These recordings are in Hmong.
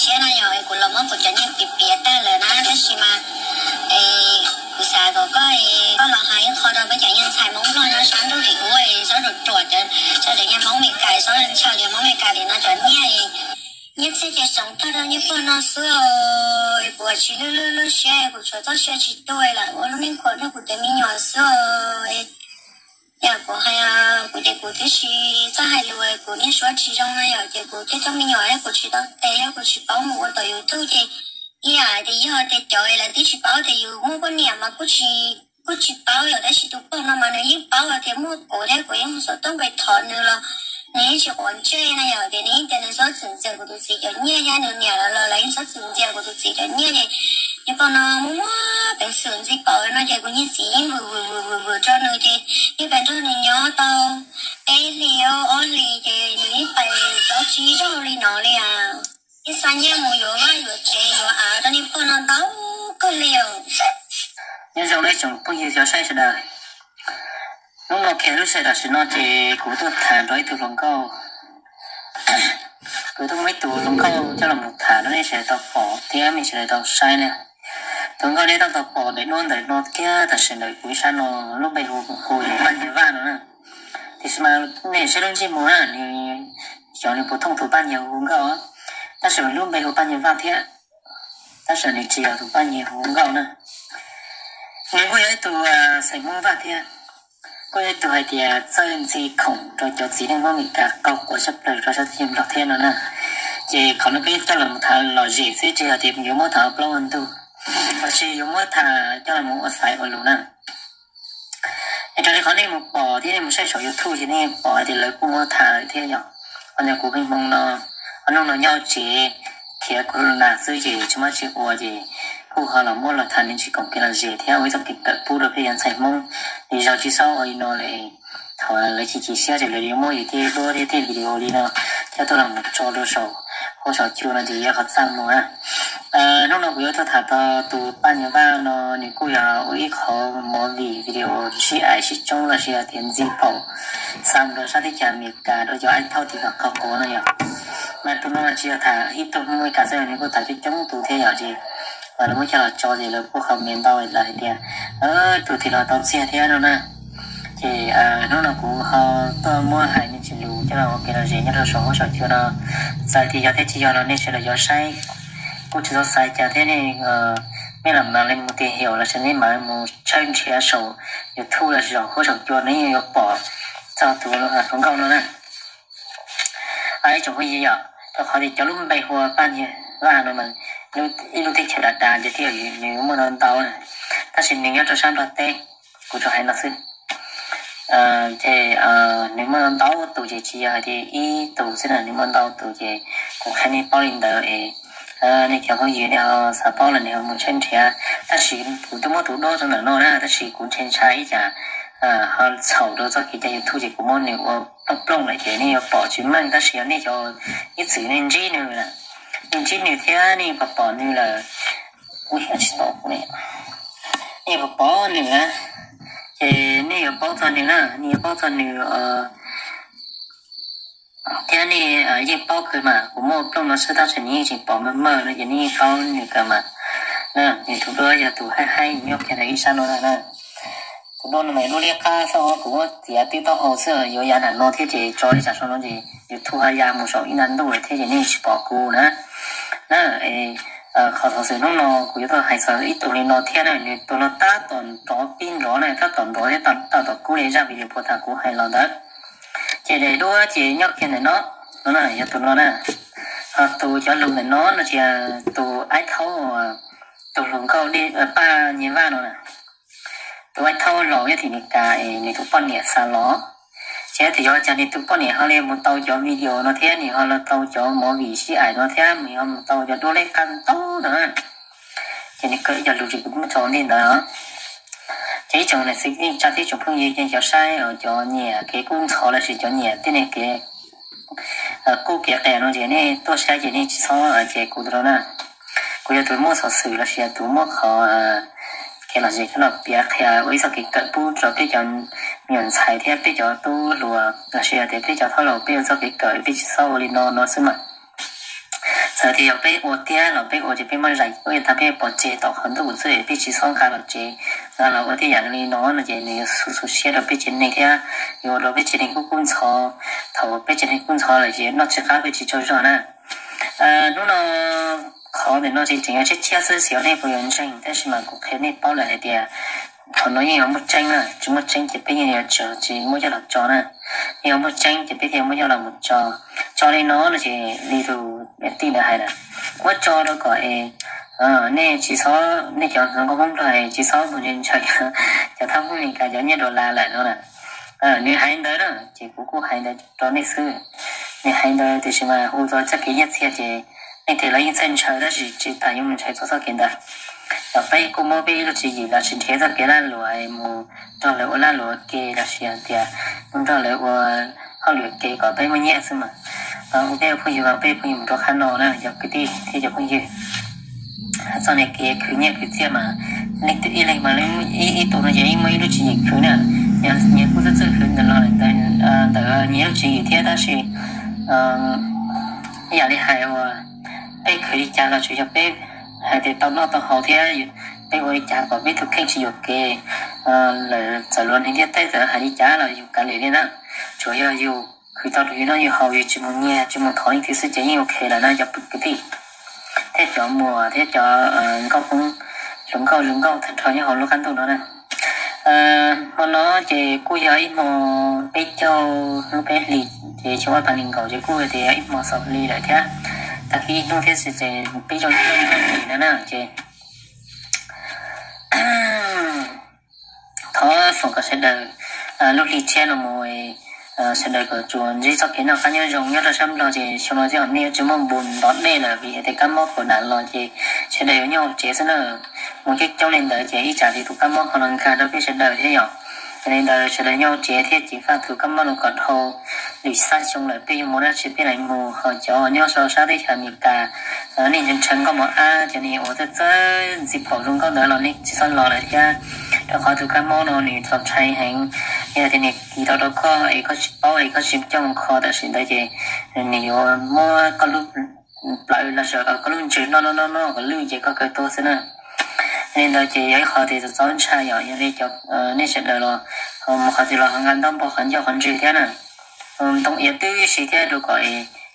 Thiab na yog kuv los muab kuv cov nyiaj piav piav tag lawm na, tab sis mas kuv xav kom koj, koj los hais ib qho rau peb cov niag ntxhais Hmoob Nplog nyob sab ntuj tim ub, txhob ruam ruam cov, cov niag Hmoob Meskas, txhob ntshaw cov Hmoob Meskas tim no cov nyiaj, nyiaj txiag ces tsoom tag rau niag pog no xwb. Kuv tsis lwj lwj lub siab, kuv tsuas txoj sia tsis tu lawm ua lub neej khuam rau kuv cov me nyuam xwb. Yog kuv hais, kuv ces kuv twb tsis txawj hais lus, kuv niag suab tsis zoo na yom, ces kuv tej tug me nyuam kuv tsis tau tes, yog kuv tsis paub mus ua tom YouTube ces ib yam tias yog tias cov lawv twb tsis paub tias yus muaj poj niam mas kuj tsis paub yom, tab sis tus pog no mas nws yeej paub tias muaj kuv thiab kuv yeej xav tuaj nqis thov nws los nws yeej tsis quav ntsej na yom, ces nws yeej tias nws txhob txwm ntxias kuv tus txiv cov nyiaj, yog nws niam los lawv yeej txhob txwm ntxias kuv tus txiv cov nyiaj ces niag pog no muaj muaj peev xwm ntxiv paub no ces kuv niag txiv yeej vwm vwm vwm vwm vwm rau nws ces yeej pais nrog nws nyob tau peb hlis ob hlis ces nws yeej pais plaub tsib zaug li no li as. Yeej xa nyiaj mus yuav vaj yuav tsev yuav av rau niag pog no ntau kawg li os. Nyob zoo ib tsoom phooj ywg cov saib sawv daws, hnub no kiag lub sij hawm tam sim no ces kuv tuaj tham rau ib tug hluas nkauj. Kuv tuaj muab ib tug hluas nkauj coj los mus tham rau nej sawv daws tau pom thiab nej sawv daws tau saib na. Tus hluas nkauj nej tau tau pom daim duab ntawm no kiag tam sim ntawm kuv ib sab no, lub npe hu hu Paj Nyiag Vaj no na. Tiam sis mas nej saib lub ntsej muag na, nws xyov nws puas thooj tus Paj Nyiag hu nkauj, tab sis mas lub npe hu Paj Nyiag Vaj thiab, tab sis nws tsis yog tus Paj Nyiag hu nkauj na. Nws kuj yog ib tug xeem Hmoob Vaj thiab, kuj yog ib tug hais tias txawj ntxi khoom rau cov txiv neej Hmoob Meskas qaug quav tshaj plaws rau sab teb chaws Nplog thiab no na. Ces qhov no peb coj los tham lom zem xwb, tsis yog tias yuav muab tham ua plaub ua ntug, los sis yuav muab tham coj los mus ua xaiv ua lus na. Es raws li qhov nej mus pom thiab nej mus saib saum YouTube ces nej pom hais tias lawv kuj muab tham thiab yom. Qhov ntawd kuv pheej hmoo no, qhov hnub no nyob tsev khiav kuv nas xwb ces tsis muaj tsis ua ces kuj ho los muab los tham me ntsis koom kev lom zem thiab ua ib txoj kev kawm pub rau peb cov ntxhais Hmoob. Li zaug tsis txhob ua li no lawm, thaum lawv chim chim siab ces lawv yuav muab yus tej duab thiab tej video li no coj tuaj los mus tso rau saum huab saum cua no ces yog qhov txaj muag na. Hnub no kuv yuav tuaj tham txog tus Paj Nyiag Vaj no, nws kuj yog ua ib qho movie video sib aim sib tsoob los sis tias ntxi phaum xa mus rau sab teb chaws Amelikas rau cov aib thauj tim qaug quav no yom. Mas tus no tsis yog tham ib tug Hmoob Meskas xwb, nws kuj tham coob coob tus thiab yom, ces lawv muab coj los tso ces lawv kuj comment ntau lawm hais tias tus tim los tau txiag thiab no na. Ces hnub no kuv ho tuaj muab hais me ntsis lus coj los ua kev lom zem nyob rau saum huab saum cua no. Txawm tias yog thiab tsis yog los nej sawv daws yuav saib kuj tsis txhob xav cas thiab nej, nej los mam li mus tìm hiểu los sis nej mam mus tshawb nrhiav saum YouTube los sis saum huab saum cua nej yeej yuav pom txog tus hluas nkauj no na. Ib tsoom phooj ywg yom, rau qhov tias cov lub npe hu ua Paj Nyiag Vaj no mas ib lub teb chaws dav dav ces thiaj nws muaj ntau ntau na, tab sis nws nyob rau sab Nplog teb, kuv tsuas hais no xwb. Ces nws muaj ntau tus ces tsis yog hais tias ib tus xwb na, nws muaj ntau tus ces kuv qhia nej paub li ntawd es nej cov phooj ywg nej ho xav paub los nej ho mus tshawb nrhiav. Tab sis kuv twb muab tus duab rau ntawm no na, tab sis kuv ntshai ntshai ib tsam ho txhaum rau txoj kev cai YouTube ces kuv muab nws ua plooj plooj lawm ces nej yuav pom tsis meej, tab sis yog nej cov ib txwm nej ntsib nws na, nej ntsib nws thiab nej pom pom nws lawm, ua tsis tau kuv ne, nej pom pom nws na, ces nej yuav paub txog nws na, nej yuav paub txog nws thiab nej yeej paub kawg mas, kuv muab ua plooj no xwb tab sis nej yeej tseem pom maj maj no ces nej yeej paub nws kawg mas. Nws tus duab yog tus haib haib nyob kiag ntawm ib sab no na. Tus duab no mas duab liab qab xwb, kuv muab txiav twb taub hau xwb, yuav ya nram no thiab ces tso li tsam saum no ces YouTube ha ya mus saum ib nta ntuj lawm thiab ces nej tsis pom kuv na. Na, qhov xov xwm hnub no kuv yuav tuaj hais txog ib tug li no thiab na, nws tus no tab tom nrov pib nrov na, tab tom nrov thiab tab tom kub li zaj video puag ta kuv hais los ntawd. Ces daim duab ces nyob kiag ntawm no, no na, yog tus no na. Ho tus cov lus ntawm no no ces tus aib thaub, tus hluas nkauj Paj Nyiag Vaj no na. Tus aib thaub laus nyob tim Meskas es nws tus poj niam xa los. Ces yog tias yog cas nws tus poj niam ho li mus tau cov video no thiab nws ho los tau cov movie sib aim no thiab nws ho mus tau cov duab liab qab ntau no, ces nws kawm ib co lus ces kuv muab tso ntej ntawd. Ces ib tsoom niam txiv kwv tij neej tsa thiab tsoom phooj ywg cov saib, cov nyiam kev kub ntxhov los sis cov nyiam tej neeg kev kub kev qias no ces nej tuaj saib ces nej tsis txhob ces kuv tus no na. Kuv yog tus muaj xov xwm los sis yog tus muaj qhov kev lom zem coj los piav qhia ua ib txoj kev kawm pub rau peb cov me nyuam ntxhais thiab peb cov tub hluas los sis yog tias peb cov thaub laus peb ua txoj kev kawm, peb tsis txhob ua li no no xwb mas. Lawv tias yog peb ua tiag los peb ua ces peb muab zais, peb yuav tag peb pov tseg tom qhov ntuj xwb, peb tsis txhob nqa los tsev, nqa los ua tej yam li no no ces nws yuav xu xu siab rau peb tsev neeg thiab yuav ua rau peb tsev neeg kub kub ntxhov. Thaum peb tsev neeg kub ntxhov lawm ces noj tsis qab peb tsis tsaug zog na. Hnub no qhov ntawm no ces tseem yuav tshiab tshiab xwb, xyov nej puas yuav ntseeg, tab sis mas kuv qhia nej paub lawm hais tias qhov no yeej yuav muaj tseeb na, tsis muaj tseeb ces peb yeej yuav tsis muab coj los tso na. Yeej yuav muaj tseeb ces peb thiaj muab coj los mus tso. Tso li no no ces li tus niam tij ntawd hais na, muab tso rau kom es nej tsis txhob, nej cov hluas nkauj Hmoob Nplog es tsis txhob mus ntshaw cov thab Hmoob Mes Kas cov nyiaj dollar lawm no na. Nws hais ntawd na ces kuv kuj hais ntawd rau nej xwb. Nws hais ntawd tiam sis mas hu txog txoj kev nyiaj txiag ces nej tej lawv yeej txawj ntshaw tab sis tsis tas yuav mus ntshaw txog txoj kev ntawd. Los peb kuj muab peb ib lub tswv yim los sis nrhiav txoj kev lag luam mus nrog lawv ua lag luam ke los sis hais tias mus nrog lawv ua hauj lwm ke kom peb muaj nyiaj xwb mas. Ua peb ua phooj ywg los peb phooj ywg mus rau qhab no na cov kwv tij thiab cov phooj ywg. Txoj niag kev khwv nyiaj khwv txiaj mas leej twg ib leeg mas ib tug no ces yeej muaj ib lub tswv yim khwv na. Nyias kuj txawj txawj khwv ntawm los ntawm nyias lub tswv yim thiab tab sis ib yam li hais uas peb khwv li cas los tsuas yog peb hais tias tau noj tau haus thiab peb ua li cas kom peb tus kheej tsis yuam kev lawm txawm luag neeg ntiaj teb txawm hais li cas los yus kav liam li na. Tsuas yog yus khwv tau rau yus noj yus haus, yus tsis mus nyiag tsis mus thov leej twg xwb ces yeej ok lawm na cov kwv tij thiab cov muam thiab cov nkauj Hmoob, hluas nkauj hluas nkauj tag nrho nyob hauv lub qab ntuj no na. Hmo no ces kuj yog ib hmo peb caug lub peb hlis ces xyoo ob phav nees nkaum ces kuj tias yog ib hmo xaus hli lawm thiab. Tag kis ib hnub thiab ces peb caug lub peb hlis no na ces thov foom kom sawv daws lub hli tshiab no mus, sawv daws kom tsuas ntsib txoj kev noj qab nyob zoo nyob rau sab Nplog ces xyoo no twb yog nej yuav tsis muaj npus ntov dej lawm vim hais tias kab mob corona los ces sawv daws yuav nyob hauv tsev xwb na. Mus coob coob li ntawd ces ib tsam ces tus kab mob ho los nkag rau peb sawv daws thiab yom. Yog li ntawd sawv daws nyob hauv tsev thiab ceev faj tus kab mob no kom dhau. Lwm xya xyoo lawm peb yuav mus dab tsi peb los mus, ho cov nyob rau sab teb chaws Amelikas, nej ntshaw nkauj mos ab, cov neeg uas txawj txawj ntxiv phaum zoo nkauj ntawd los nej tsis txhob los lawm thiab, rau qhov tus kab mob no nws txaus ntshai heev. Yog tias nws kis tau rau koj es koj tsis paub es koj tsis coj mus kho tam sim ntawd ces nws yuav muab koj lub plawv los sis koj lub ntsws noj noj noj noj kom lwj ces koj kawg tuag xwb na. Li ntawd ces yog ib qho tias txaus ntshai yom, yog li cov nej sawv daws los mus qhov twg los ho nqa ntaub npog qhov ncauj qhov ntswg thiab na. Ntoo iav tib si thiab rau kom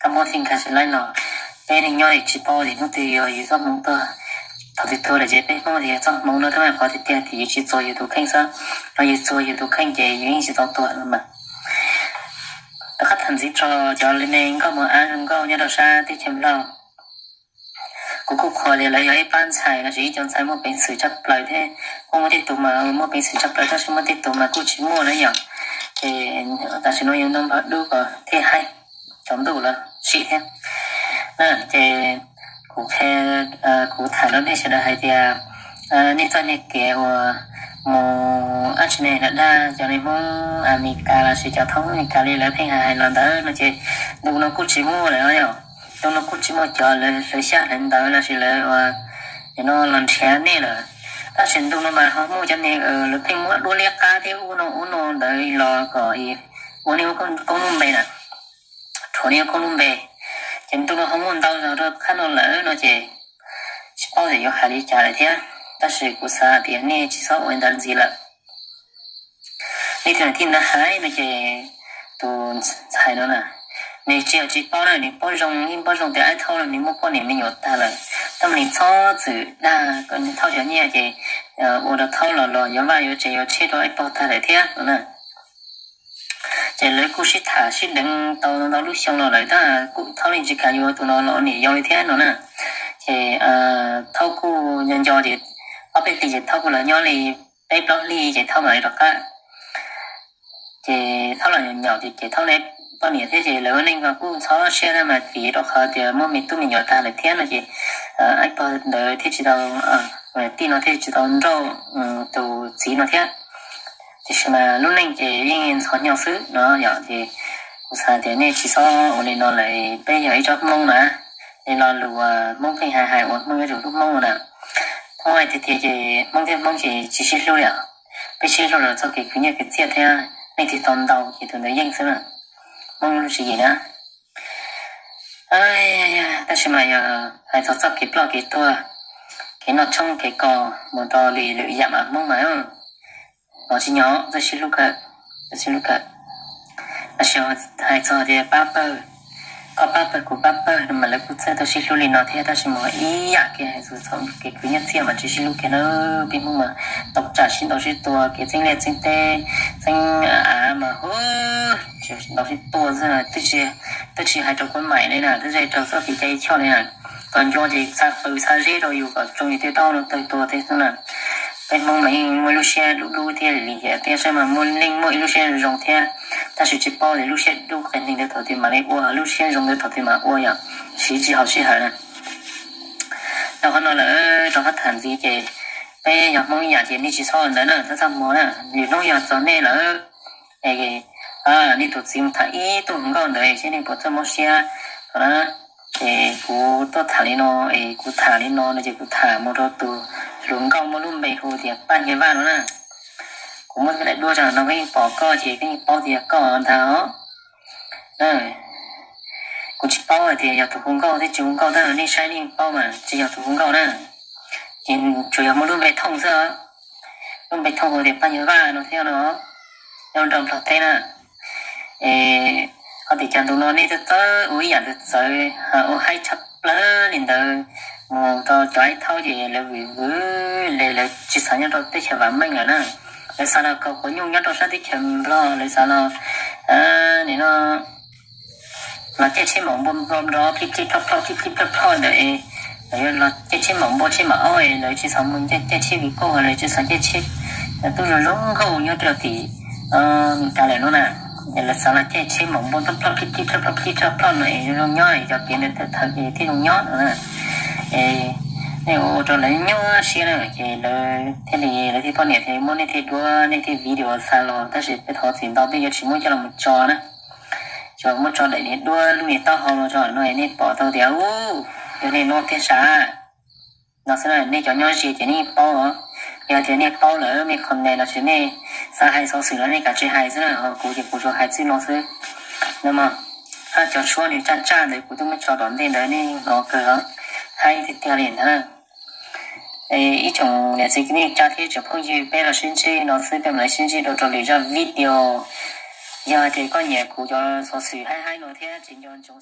kab mob thiaj nkag tsis laib los. Peb neeg nyob es tsis paub tias hnub twg yog yus txoj hmoov tuag. Thaum twg tuag lawm ces peb Hmoob tias txoj hmoov no twb yog qhov tiag tiag tias yus tsis txuag yus tus kheej xwb, no yus txuag yus tus kheej ces yus yeej tsis tau tuag no mas. Rov qab tham ntxiv tso cov li me nkauj mos ab zoo nkauj nyob rau sab teb chaws Nplog. Kuv kuj qhuas tias lawv yog ib pab ntxhais los sis ib co ntxhais muaj peev xwm tshaj plaws thiab. Kuj muaj tej tus mas muaj peev xwm tshaj plaws tab sis muaj tej tus mas kuj tsis muaj na yom. Ces tam sim no yus ntoo npog dub kom thiaj haib, tsaus ntuj lawm sim thiab. Ces kuv qhia, kuv tham rau nej sawv daws hais tias nej txoj niag kev uas mus ab tsi ne lam dag cov neeg Hmoob Amelikas los sis cov thoob Amelikas li lawv pheej hais hais los ntawd no ces ntu no kuj tsis muaj lawm yom. Ntu no kuj tsis muaj cov lawv xyaj hlawv ntawv los sis lawv ua no los nrhiav nej lawm. Tab sis ntu no mas ho muaj cov neeg lawv pheej muab duab liab qab thiab ub no ub no ntawd los kom ua nej ua koob lub npe na, rhuav nej ua koob lub npe. Ces ntu no ho muaj ntau zog rau qab no lawm no ces tsis paub tias yuav hais li cas lawm thiab. Tab sis kuv xav tias nej tsis txhob ua li ntawd ntxiv lawm. Leej twg niam tij ntawd hais no ces tus ntxhais no na, nws tsis yog tsis paub na, nws paub zoo, yeej paub zoo tias Aib Thaub no nws muaj poj niam me nyuam tag lawm, tab mas nws txhob txwm dag kom Thaub cov nyiaj ces ua rau Thaub los los yuav vaj yuav tsev yuav tsheb rau Aib Pog tag lawm thiab no na. Ces lawv kuj sib tham sib deev tau ntau lub xyoo los lawm tab kuj Thaub yeej tsis kam yuav tus no los ua niam yau li thiab no na. Ces Thaub kuj nco nco ces ob peb hlis ces Thaub kuj los nyob li peb plaub hlis ces Thaub mam li rov qab. Ces Thaub los nyaum nyaum ces ces Thaub li poj niam thiab ces lawv ua neej kuj ntxhov siab thiab mas vim rau qhov tias muaj me tub me nyuam tag lawm thiab no ces Aib Pog ntawd thiaj tsis tau, tij no thiaj tsis tau nrauj tus txiv no thiab. Tiam sis mas lub neej ces yeej ntxhov hnyo xwb no yom. Ces kuv xav tias nej tsis txhob ua li no lawm, peb yog ib tsob Hmoob na, li lo lus uas Hmoob pheej hais hais uas Hmoob yuav tsum hlub Hmoob na. Hmoob hais tiag tias ces Hmoob thiab Hmoob ces tsis sib hlub li os. Peb sib hlub rau txoj kev khwv nyiaj khwv txiaj thiab leej twg tau ntau ces tus ntawd yeej xwb na. Hmoob lub tswv yim na. Tab sis mas yog hais txog txoj kev ploj kev tuag, kev noj tshoob kev kos mus rau lwm lwm yam mas Hmoob mas, no tsis nyob txawj sib hlub kawg, txawj sib hlub kawg. Tab sis hais txog tias pab pawg, koj pab pawg kuv pab pawg no mas lawv kuj txawj tau sib hlub li no thiab, tab sis mas ib yam kev hais txog kev khwv nyiaj txiaj mas tsis sib hlub kiag na. Peb Hmoob mas tau tsam sib ntaus sib tua, kev txeeb liaj txeeb teb, txeeb av mas hu, ntaus sib tua xwb, twb tsis hais rau kuv maim li na, twb tsis hais rau txoj kev cai choj li na. Kom ncua ces xa pw xa zeb rau yus kom tsoo yus tej taub hau no tawg tuag tej xwb na. Peb Hmoob mas yeej muaj ib lub siab dub dub thiab li thiab, saib mas muaj neeg muaj ib lub siab zoo thiab, tab sis tsis paub li lub siab dub qee neeg ntawd thaum twg mam li ua, lub siab zoo ntawd thaum twg mam ua, yog siv tsis haum sij hawm na. Rau qhov no lawm rau qhov tham ntxiv ces peb yog Hmoob ib yam ces nej tsis txhob ua ntawd na, txhob txaj muag na. Lwm hnub yog txog nej lawm, es nej tus txiv mus tham ib tug hluas nkauj ntawd seb nej puas txawj mob siab no na. Ces kuv tuaj tham li no, es kuv tham li no no ces kuv tham mus rau tus hluas nkauj muaj lub npe hu tias Paj Nyiaj Vaj no na. Kuv muab daim duab tso no koj yeej pom koj ces koj yeej paub tias yog koj ntag os. Kuv tsis paub hais tias yog tus hu nkauj thiab tsis hu nkauj, tab sis nej saib nej yeej paub mas tsis yog tus hu nkauj na. Ces tsuas yog muaj lub npe thooj xwb, lub npe thooj hu tias Paj Nyiaj Vaj no thiab no, nyob rau Nplog teb na. Es ho tias cas ntu no nej txawj txawj ua ib yam ntawd txawv, ua haib tshaj plaws li ntawd, mus rau cov haib thaub ces lawv vwm vwm li, lawv tsis xav nyob rau teb chaws vam meej lawm na. Lawv xav los kaus quav nyuj nyob rau sab teb chaws Nplog, lawv xav los, nim no los caij tsheb maum npua nplho nplho plij plij ploj ploj plij plij ploj ploj ntawd es, lawv yuav los caij tsheb maum npua tsheb maum aub es lawv tsis xav mus caij tsheb Vios Nkauj, lawv tsis xav caij tsheb tub zoo zoo nkauj nyob rau tim Meskas lawm no na. Lawv xav los caij tsheb maum npua ploj ploj plij plij ploj ploj plij ploj ploj no es zoo zoo nyob es cov kev ntawd thawm ces thiaj zoo nyob no na. Es nej ua rau lawv nyuaj siab na ces lawv thiaj li, lawv thiaj poj niam thiaj muab nej thiaj duab nej thiaj video xa los, tab sis peb thov txim ntau peb yuav tsis muab coj los mus tso na. Tsuas muab tso daim niag duab lub niag taub hau no tso no nej pom tau tias u, yog nej no tiag sav. No xwb na, nej cov nyob ze ces nej yeej paub os. Yog tias nej paub lawm nej comment los sis nej xav hais xov xwm los nej kav tsij hais xwb na, ho kuv ces kuv tsuas hais txij no xwb. No mas, cov suab nws tsaj tsaj ntawd kuv twb muab tso tom ntej ntawd nej hnov kawg, haib tiag tiag li ntag. Ib tsoom niam txiv kwv tij neej tsa thiab tsoom phooj ywg, peb los sib ntsib no xwb, peb mam li sib ntsib dua rau lwm zaj video. Yog hais tias koj nyiam kuv cov xov xwm haib haib no thiab tsis nco ntsoov